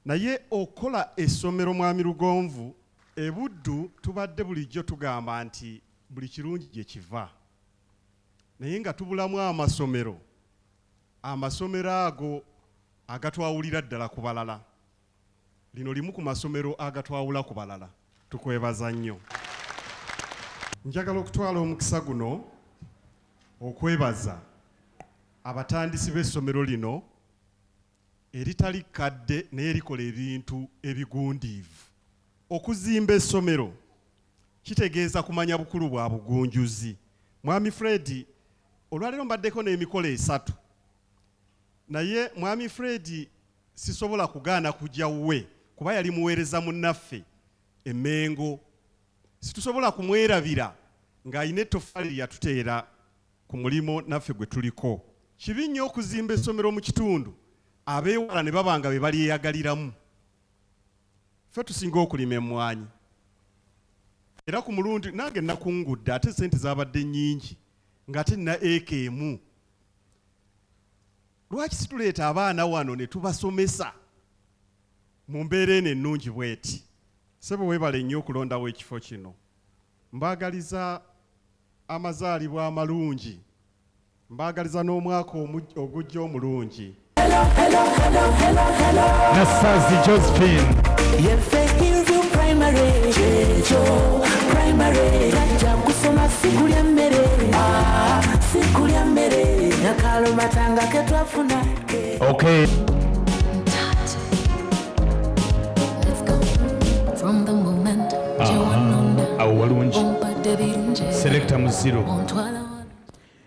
Naye okukola essomero Mwami Lugonvu, e Buddu tubadde bulijjo tugamba nti buli kirungi gye kiva naye nga tubulamu amasomero, amasomero ago agatwawulira ddala ku balala. Lino limu ku masomero agatwawula ku balala. Tukwebaza nnyo. Njagala okutwala omukisa guno okwebaza abatandisi b'essomero lino eritali kkadde naye erikola ebintu ebigundiivu. Okuzimba essomero kitegeeza kumanya bukulu bwa bugunjuzi. Mwami Fred, olwaleero mbaddeko n'emikolo esatu naye Mwami Fred sisobola kugaana kujja wuwe kuba yali muweereza munnaffe e Mengo. Situsobola kumwerabira ng'alina ettoffaali lye yatuteera ku mulimo naffe gwe tuliko. Kibi nnyo okuzimba essomero mu kitundu abeewala ne baba nga be balyeyagaliramu. Ffe tusinga okulima emmwanyi era ku mulundi nange nakungudde ate ssente zaabadde nnyingi ng'ate nina eka emu. Lwaki situleeta abaana wano ne tubasomesa mu mbeera eno ennungi bw'eti? Ssebo weebale nnyo okulondawo ekifo kino. Mbaagaliza amazaalibwa amalungi. Mbaagaliza n'omwaka ogujja omulungi. Nassazi Josephine. Yeffe Hillview Primary, kyekyo primary, bajja kusoma si kulya mmere, ah, si kulya mmere, nakalomatanga ke twafuna. Okay. From the moment Awo walungi. Selector Muziro.